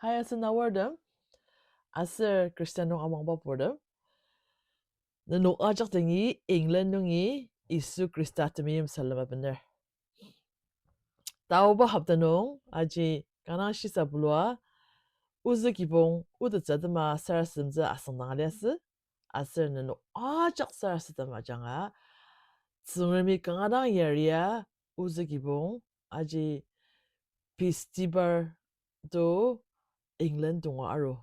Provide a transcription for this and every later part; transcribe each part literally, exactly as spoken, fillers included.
Hai asen awartem, aser Khristan nung amangba purtem, nenok ajak dangi England nungi Yisu Khrista temeim salem abener. Taoba hopta nung aji kanga shisa bulua, ozü kibong otettsü atema sarasademtsü asüngdang aliasü, aser nenok ajak sarasadem ajanga, Tsüngremi kanga dang yaria ozü kibong aji festival to England tonga aru,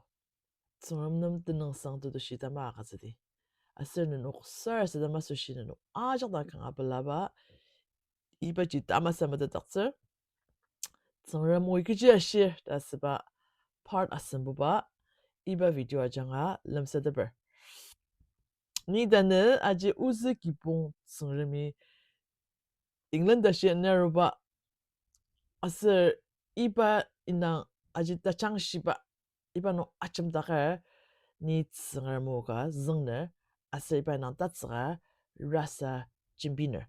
Tsüngrem nem tenüngsang tetushi tama agütsüdi. Aser nenok sarasadem asoshi nenok ajak dang kanga pelaba, ibaji tamasa metetdaktsür. Tsüngrem oi kechi ashir ta asüba part asembuba iba video ajanga lemsateper. Ni tanü aji ozü kibong Tsüngremi England tashi aneruba aser iba indang aji tajangshiba, iba nung ajemdaker ni Tsüngrem o ka züngner, aser iba indang tatsüka rasa jembiner.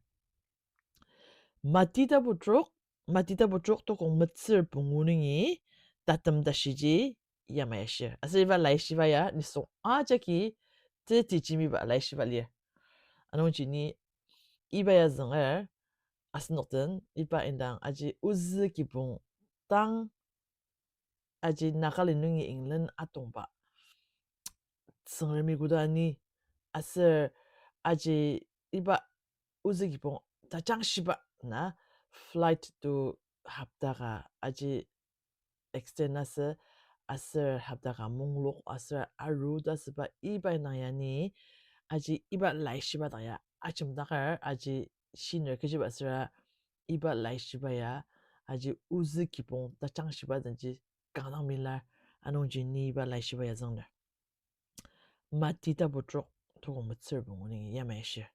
Mati tapu trok, Mati tapu trok tokong metsür pungu nungi tatem tashiji yamai ashir. Aser iba laishiba ya nisung ajaki teti jembiba laishiba lir. Anungji ni iba ya zünger, asenok den iba indang aji ozü kibong tang aji Nagaland nungi England atongba Tsüngremi koda ni aser aji iba ozü kibong tajangshiba na flight to hopta ka aji extend asü, aser hopta ka munglok aser aru ta asüba iba indang ya ni aji iba laishiba dang ya ajemdaker aji shiner kechiba süra iba laishiba ya aji ozü kibong tajangshiba denji kanga dang milar. Anungji ni iba laishiba ya züngner. Mati tapu trok tokong metsür pungu nungi yamai ashir.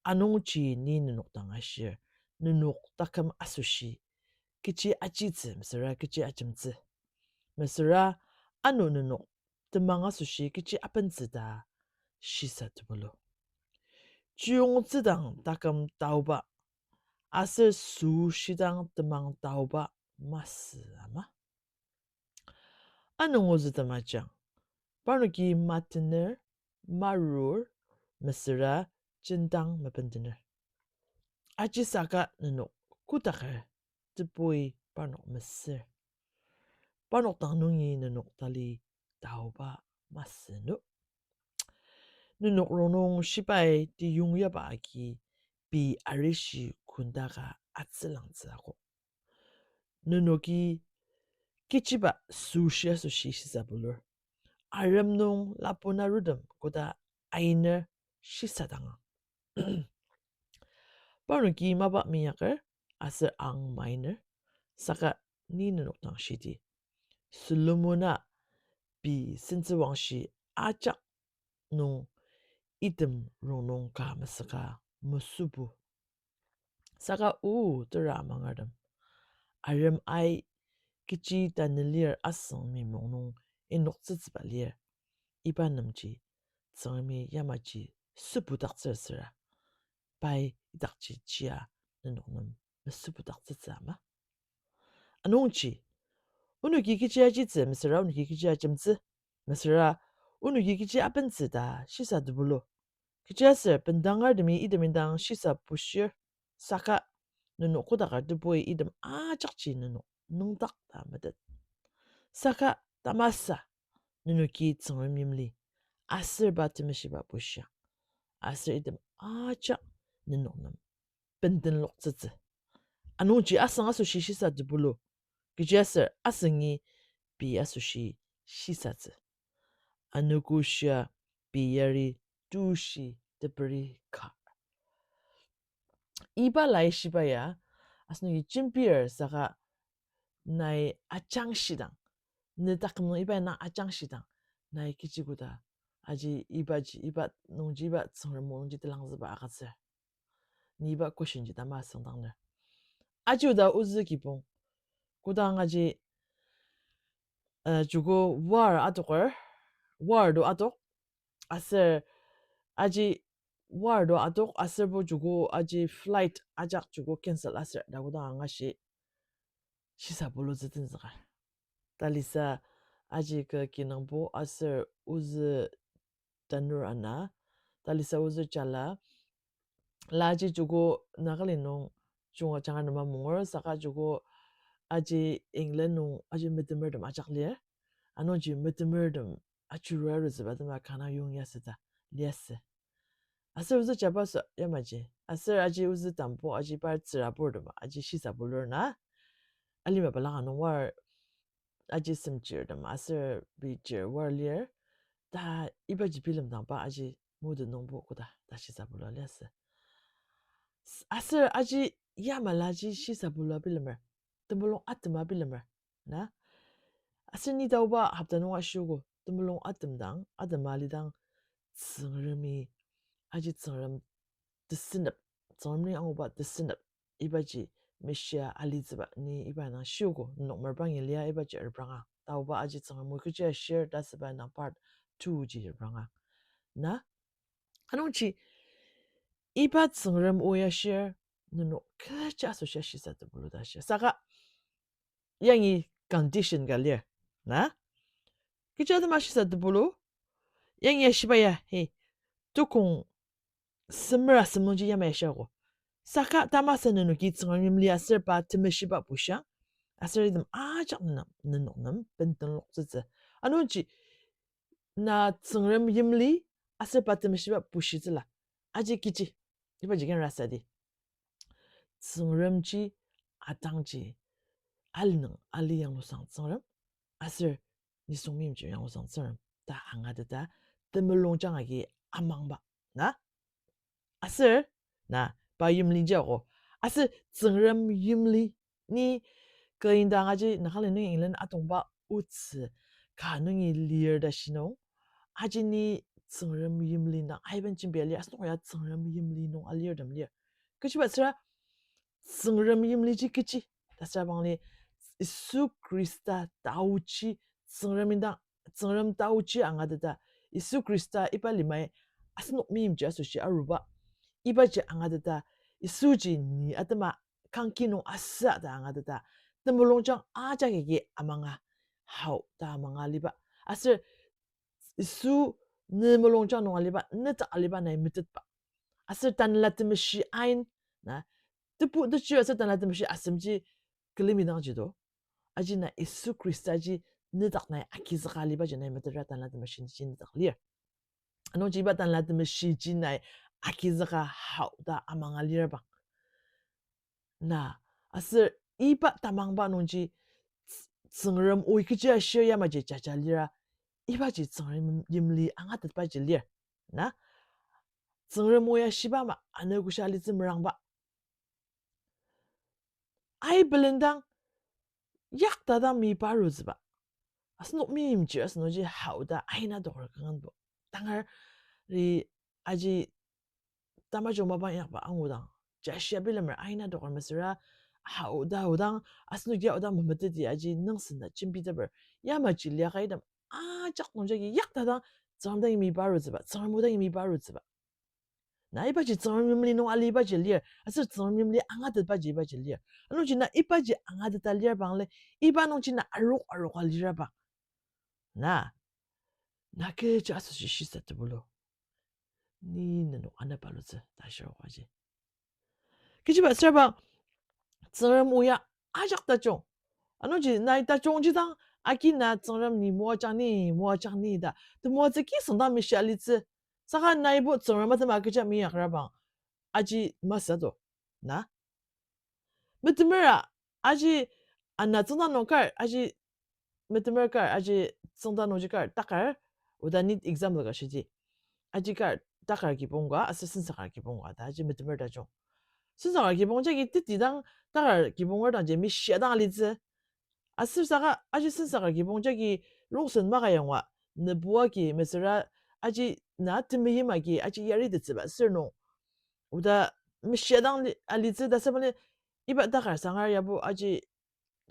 Anungji ni nenok dang ashir, nenok taküm asoshi kechi ajitsü mesüra kechi ajemtsü, mesüra ano nenok temang asoshi kechi apentsü ta shisa tepelu. Chiyongtsü dang taküm taoba, aser süshidang temang taoba masü ama. Ano ngozü temajang, parnoki matener, marur, mesüra jendang mependener. Ajisaka nenok kodaker tebui parnok mesür. Parnok dang nungi nenok tali taoba masü no. Nenok rongnung shibai tiyongyaba agi pei arishi kondaka atsülangtsü akok. Nenoki kechiba süshi asoshi shisa bulur. Arem nung lapun arutem koda ainer shisa dangang. Parnoki mapa minyaker aser ang mainer, saka ni nenok dang shidi, Solomona pei sentsüwangshi ajak nung item rongnung ka mesüka mesübu. Saka o tera amangertem, arem ai kechi tanü lir asüng mimong nung inoktsütsüba lir. Iba nemji Tsüngremi yamaji süpudaktsür süra, pai idakji chia nenok nem mesüpudaktsütsü ama. Anungji, onoki kechi ajitsü mesüra onoki kechi ajemtsü, mesüra onoki kechi apentsü ta shisa tepelu. Kechiaser bendangertemi item indang shisa bushir, saka nenok kodaker tebui item ajakji nenok nüngdak ta metet. Saka tamasa nenoki Tsüngrem yimli aser pa temeshiba bushiang, aser item ajak nenok nem bendenloktsütsü. Anungji asüng asoshi shisa tepelu, kechiaser asüngi pei asoshi shisatsü. Anogoshia pei yari tushi teperi kar. Iba laishiba ya asenoki jembir saka nai ajangshidang, ne taküm nung iba indang ajangshidang, nai kechi koda aji ibaji, iba nungji, iba Tsüngrem o nungji telangzüba agütsür. Ni iba question ji tama asüngdangner. Aji oda ozü kibong, kodang aji, eh, joko war atoker, war to atok, aser aji war to atok aserbo joko aji flight ajak joko cancel aser ta kodang angashi shisa pulutsü tenzüka. Talisa aji kü kinungbo aser ozü tanur ana, talisa ozü jala, la aji joko Nagaland nung junga janga nema mungur, saka joko aji England nung aji metemertem ajak lir. Anungji metemertem ajurua arutsüba tema kanga yongyasü ta liasü. Aser ozü jaba sü yamaji. Aser aji ozü tambo aji par tsüraburtem aji shisa bulur na. Alima balaka nung war aji semchirtem aser pei chir war lir. Ta ibaji bilemdangba aji mudu nungbo koda ta shisa bula liasü. S-, aser aji yamala ji shisa bula bilemer. Temulung atema bilemer. Na? Aser ni taoba hopta nung ashiogo. Temulung atemdang, atema lidang Tsüngremi, aji Tsüngrem tesenep, Tsüngrem ni anguba tesenep, ibaji meshia alitsüba ni iba nung shiogo, nenok merbangi lia ibaji reprangang. Taoba aji Tsüngrem o kechi ashir ta asüba nung part two ji reprangang. Na? Anungji, iba Tsüngrem o ya shir, nenok kecha asoshi shisa tebulu ta shir. Saka, yangi condition ka lir. Na? Kecha atema shisa tebulu, yangi ya shiba ya, he, tukong semer asem nungji yamai ashiago. Saka tamasa nenoki Tsüngrem yimli aser pa temeshiba bushiang, aser item ajak nenok, nenok nem bentenloktsütsü. Anungji, na Tsüngrem yimli aser pa temeshiba bushitsüla. Aji kechi, ibaji ken rasa di. Tsüngremji atangji alinung ali yanglusang Tsüngrem, aser nisung meimchir yanglusang Tsüngrem ta angateta temulungjang agi amangba, na? Aser, na, pa yimli ji ako. Aser Tsüngrem yimli ni kü indang aji Nagaland nung England atongba otsü ka nungi lir ta shinung. Aji ni Tsüngrem yimli nung aiben jembia lir, asenok ya Tsüngrem yimli nung alirtem lir. Kechiba süra Tsüngrem yimliji kechi ta süra bangli Yisu Khrista taochi Tsüngrem indang, Tsüngrem taochi angateta Yisu Khrista iba limai asenok meimji asoshi aruba. Ibaji angateta Yisuji ni atema kangki nung asü ta angateta temulungjang ajak agi amanga hao ta amanga aliba. Aser Yisu ne mulungjang nung aliba, ne dak aliba nai metetba. Aser Tanela Temeshi ain, na, tebu techi aser Tanela Temeshi asemji külemi dangji do. Aji na Yisu Khrista ji ne dak nai agizüka aliba ji nai metetra Tanela Temeshi ji ne dak lir. Anungji iba Tanela Temeshi ji nai agizüka hao ta amanga lirabang. Na, aser iba tamangba nungji Ts-, Tsüngrem o kechi ashir yamaji jaja lira, ibaji Tsüngrem yimli angatetbaji lir. Na, Tsüngrem o ya shiba ama, ano kosha alitsü merangba. Ai belendang, yakta dang mi parutsüba. Asenok meimchir asenokji hao ta aina doker küngenbo. Tangar ri aji tamajung mapa inyakba angudang, jashia bilemer aina doker mesüra, hao ta odang, asenok ya odang memeteti aji nüngsena jembiteper. Yamaji liaka item ajak nungjagi yakta dang, Tsüngrem dang yimi parutsüba, Tsüngrem o dang yimi parutsüba. Na ibaji Tsüngrem yimli nung alibaji lir, aser Tsüngrem yimli angatetbaji ibaji lir. Anungji na ibaji angateta lir bang le, iba nungji na arok aroka lirabang. Na, na kecha asoshi shisa tebulu. Ni nenok ana palutsü ta shirokbaji. Kechiba süra bang, Tsüngrem o ya ajak tajung. Anungji nai tajungji dang, agi na Tsüngrem ni moajang ni, moajang ni ta temoatsü kisüng dang mishia alitsü. Saka naibo Tsüngrem atema kecha meinyakra bang, aji masü do. Na? Metemera, aji ana tsüngda nung kar, aji metemer kar, aji tsüngda nungji kar, takar, oda ni example ka shidi. Aji kar, takar kibong ka, aser sensakar kibong ka, ta aji metemer tajung. Sensakar kibong jagi teti dang, takar kibonger dangji mishia dang alitsü. Aser saka aji sensakar kibong jagi rongsen maka yangwa, nübua ki mesüra aji na temeim agi aji yaritettsüba sür nung. Oda mishia dang li-, alitsü ta saba ni iba takar sangar yabo aji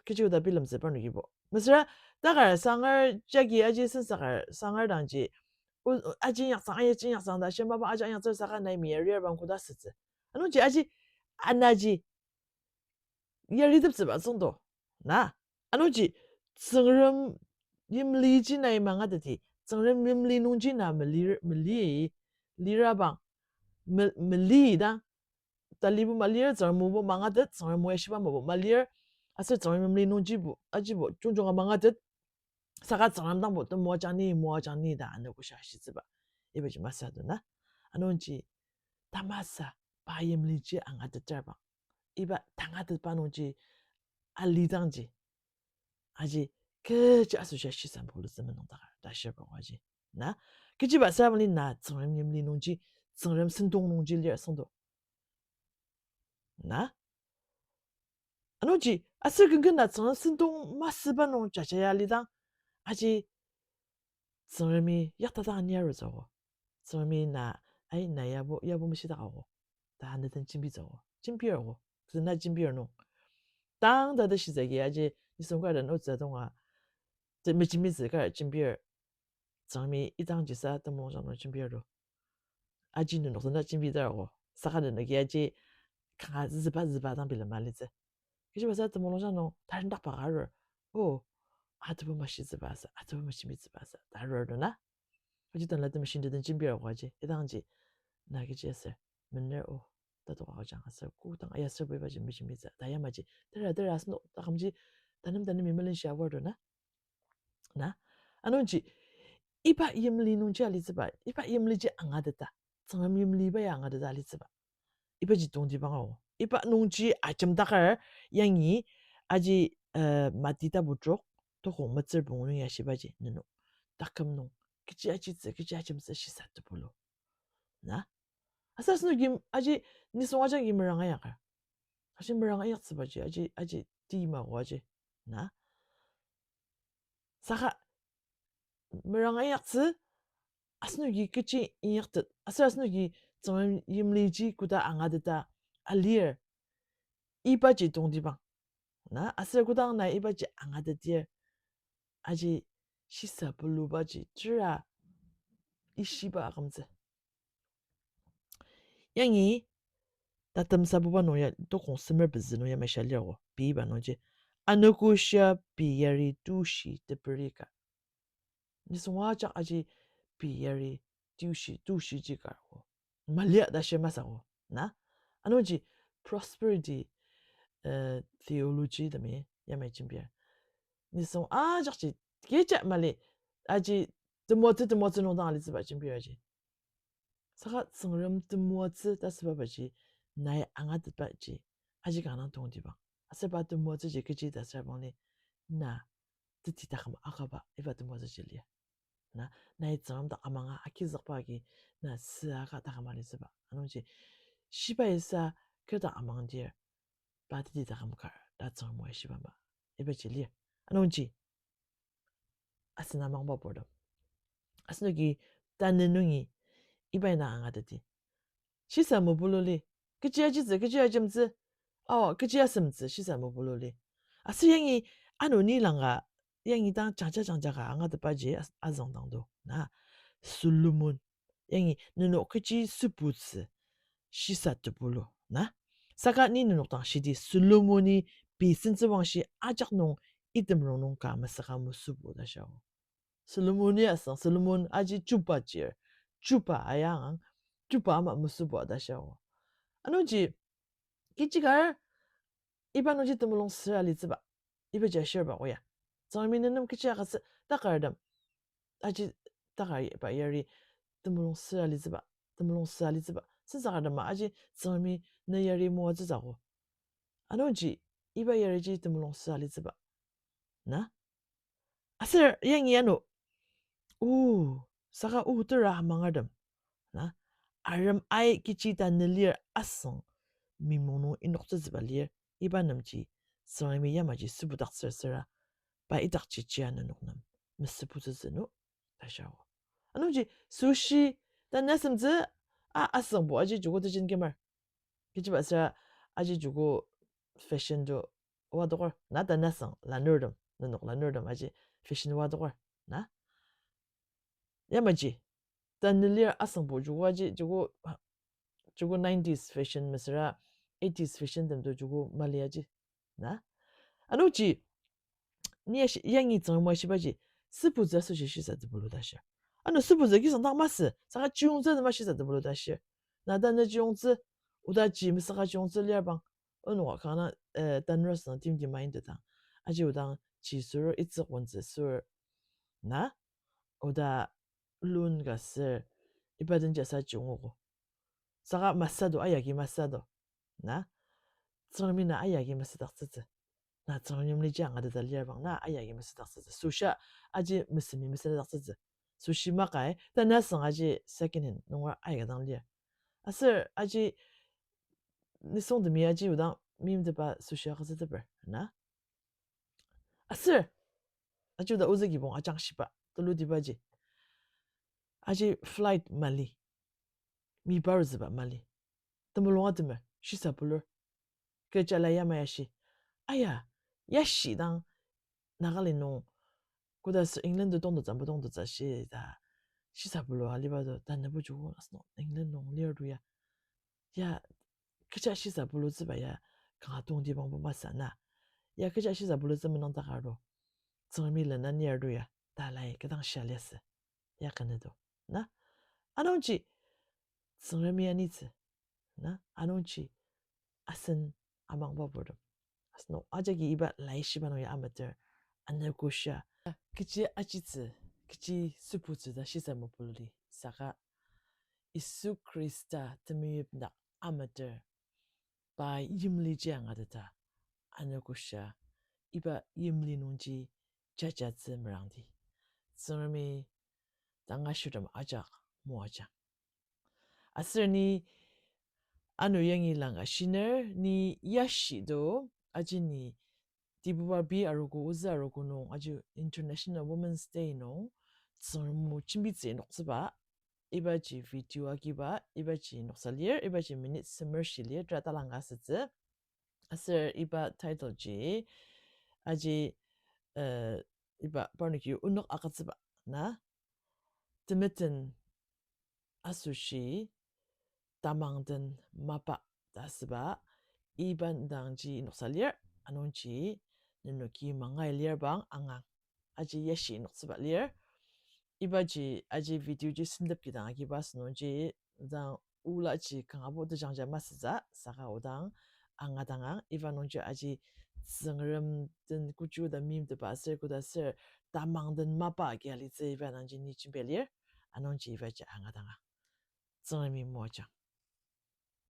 kechi oda bilemtsü parnokibo. Mesüra takar sangar jagi aji sensakar sangar dangji, u-, u-, aji inyaktsang, aji inyaktsang ta shia mapa aji inyaktsür saka nai mi yarir bang koda sütsü. Anungji aji anaji yariteptsüba tsüngdo. Na, anungji Tsüngrem yimliji nai mangateti, Tsüngrem yimli nungji na melir, meli, lirabang, me-, meli dang, talibo malir, Tsüngrem mobo mangatet, Tsüngrem moyashiba mobo malir, aser Tsüngrem yimli nungjibo, ajibo, jungjunga mangatet, saka Tsüngrem dangbo temoajang ni, moajang ni ta anogo shia shitsüba. Ibaji masü ado na. Anungji tamasa pa yimliji angateter bang, iba tangatetba nungji alidangji, aji kechi asoshi shisa pulutsü menung ta, ta shirba aji. Na, kechiba sürabangli na Tsüngrem yimli nungji, Tsüngrem sentong nungji lir sengdo. Na, anungji, aser kenken na Tsüngrem sentong masüba nung jaja ya lidang, aji Tsüngremi yakta dang aniarutsüogo. Tsüngremi na, ai, na yabo, yabo meshidakago ta ne den jembitsüogo. Jembirogo. Kü na jembir nung, tang ta ta shitsü agi aji nisung kar den otsü tonga, te mejembitsü kar jembir, Tsüngremi idangji sa temulung jang nung jembir to. Aji nenok den na jembitarogo. Saka nenoki aji kanga züba züba dang bilema litsü. Kechiba sa temulung jang nung tarendakba ka arur. O, ateba meshitsüba sa, ateba mejembitsüba sa ta arur to na. Aji tanla temeshi den jembirogo aji, idangji, na kechi aser, mener o, tatoka ajanga aser, kodang aya aser bo ibaji mejembitsü ta yamaji, tera tera asenok takümji, tanem tanemi melenshia war to na. Na, anungji, iba yimli nungji alitsüba, iba yimliji angateta, Tsüngrem yimliba ya angateta alitsüba. Ibaji tongtibang ao. Iba nungji ajemdaker yangi aji, eh, Mati tapu trok, tokong metsür pungu nung ya shibaji nenok. Taküm nung, kechi ajitsü, kechi ajemtsü shisa tepulu. Na? Aser asenoki aji nisung ajaki merang ayakar, aji merang ayaktsübaji, aji, aji tima ko aji. Na? Saka merang ayaktsü, asenoki kechi inyaktet, aser asenoki Tsüngrem yimliji koda angateta alir, ibaji tongtibang. Na, aser kodang na ibaji angatetir, aji shisa pulubaji tera ishiba akümtsü. Yangi Tatemsabuba nung ya tokong semer pezü nung yamai shia lir o, pei iba nungji, anogoshia pei yari tushi teperi ka. Nisung ajak aji pei yari tushi, tushiji kar o, malia ta shir masü o. Na? Anungji prosperity, eh, theology temi yamai jembir. Nisung ajakji kecha mali, aji temoatsü, temoatsü nung dang alitsüba jembir aji. Saka Tsüngrem temoatsü ta asübabaji, nai angatetbaji, aji kanga tongtibang. Aser pa temoatsüji kechi ta asürabangli, na teti taküm akaba iba temoatsüji lir. Na, nai Tsüngrem dak amanga agizükba agi, na süaka taküm alitsüba. Anungji, shibai sa keta amangdir, pa teti taküm kar ta Tsüngrem o ya shiba ma, ibaji lir. Anungji, asen amangba purtem, asenoki tanü nungi iba ina angateti, shisa mepulu li. Kechi ajitsü, kechi ajemtsü, aw, kechi asemtsü shisa mepulu li. Aser yangi ano ni langka, yangi dang jangja jangja ka angatetbaji as-, azüngdang do. Na, Solomon, yangi nenok kechi sübutsü shisa tepulu. Na, saka ni nenok dang shidi Solomoni pei sentsüwangshi ajak nung item rongnung ka masüka mesübu ta shia o. Solomoni asüng, Solomon aji chuba chir, chuba ayangang, chuba ama mesübu ta shia o. Anungji, kechi kar, iba nungji temulung süra litsüba, ibaji ashirba o ya. Tsüngremi nenem kechi agütsü takartem, aji takar iba yari temulung süra litsüba, temulung süra litsüba sensakartem ma aji Tsüngremi ne yari moatsütsü ko. Anungji iba yariji temulung süra litsüba. Na? Aser yangi ano, o, saka o tera amangertem, na, arem ai kechi ta nelir asüng mimung nung inoktsütsüba lir, iba nemji Tsüngremi yamaji sübudaktsür süra, pa idakji jia nenok nem mesübutsütsü no ta shia o. Anungji süshi ta na asemtsü, a, asüngbo aji joko tejen kemer. Kechiba süra aji joko fashion to oa dokor, na ta na asüng lanurtem, nenok lanurtem aji fashion oa dokor, na? Yamaji, ta nelir asüngbo joko aji, joko, joko nineties fashion mesüra eighties fashion tem to joko mali aji, na? Anungji, ni ashi-, yangi Tsüngrem o ya shibaji, Sübutsü asoshi shisa tebulu ta shir. Ano sübutsü kisang dang masü, saka chiyungtsü atema shisa tebulu ta shir. Na tanü chiyungtsü, oda ji mesüka chiyungtsü lir bang. Onok kanga, eh, tanur asünung timti main tetang. Aji odang ji sur itsük wontsü sur. Na? Oda lun ka ser iba den jasa chiyungogo. Saka masü do, ayagi masü do. Na? Tsüngremi na ayagi masüdaktsütsü. Na Tsüngrem yimliji angateta lir bang na ayagi masüdaktsütsü. Süsha aji mesemi masüdaktsütsü. Süshi makai, ta na süng aji second hand nunger aika dang lir. Aser aji nisungtemi aji odang meimtepa süshi agütsüteper, na? Aser, aji oda ozü kibong ajang shiba, tulutibaji. Aji flight mali. Mi paruzüba mali. Temulung atemer, shisa bulur. Kecha la yamai ashi. Aya, yashi dang Nagaland nung, koda sür England to tongtetsü, ambo tongtetsü shi ta, shisa bulu aliba to, tanübo joko, asno England nung lir to ya. Ya, kecha shisa bulutsüba ya, kanga tongtibangbo masü na. Ya kecha shisa bulutsü menang takar to, Tsüngremi lena nir to ya, ta lai kedang shia liasü. Ya kena to, na. Anungji, Tsüngremi anitsü, na. Anungji, asen amangba purtem. Asno, ajaki iba laishiba nung ya ameter, anogo shia. Kechi ajitsü, kechi sübutsü ta shisa mapulu li, saka Yisu Khrista temeim dak ameter, pa yimliji angateta, anogo shia, iba yimli nungji jajatsü merangdi. Tsüngremi tanga shirtem ajak moajang. Aser ni ano yangi langa shiner ni yashi do, aji ni Dibuba bi arogo ozü arogo nung aji International Women's Day nung Tsüngrem o jembitsü noktsüba, ibaji video agiba, ibaji noksa lir, ibaji minute semer shi lir, tera talangka asütsü. Aser iba title ji, aji, uh, iba parnoki onok agütsüba, na, temeten asoshi tamang den mapa ta asüba, iba dangji noksa lir, anungji nenoki mangai lir bang angang. Aji yashi noktsüba lir. Ibaji aji video ji sentep kidang agiba asünungji dang olaji kangabo tejangja masütsü, saka odang angadangang, iba nungji aji Tsüngrem den kuju ta meimtepa aser koda aser tamang den mapa agi alitsü iba dangji ni jembi lir, anungji ibaji angadangang. Tsüngremi moajang.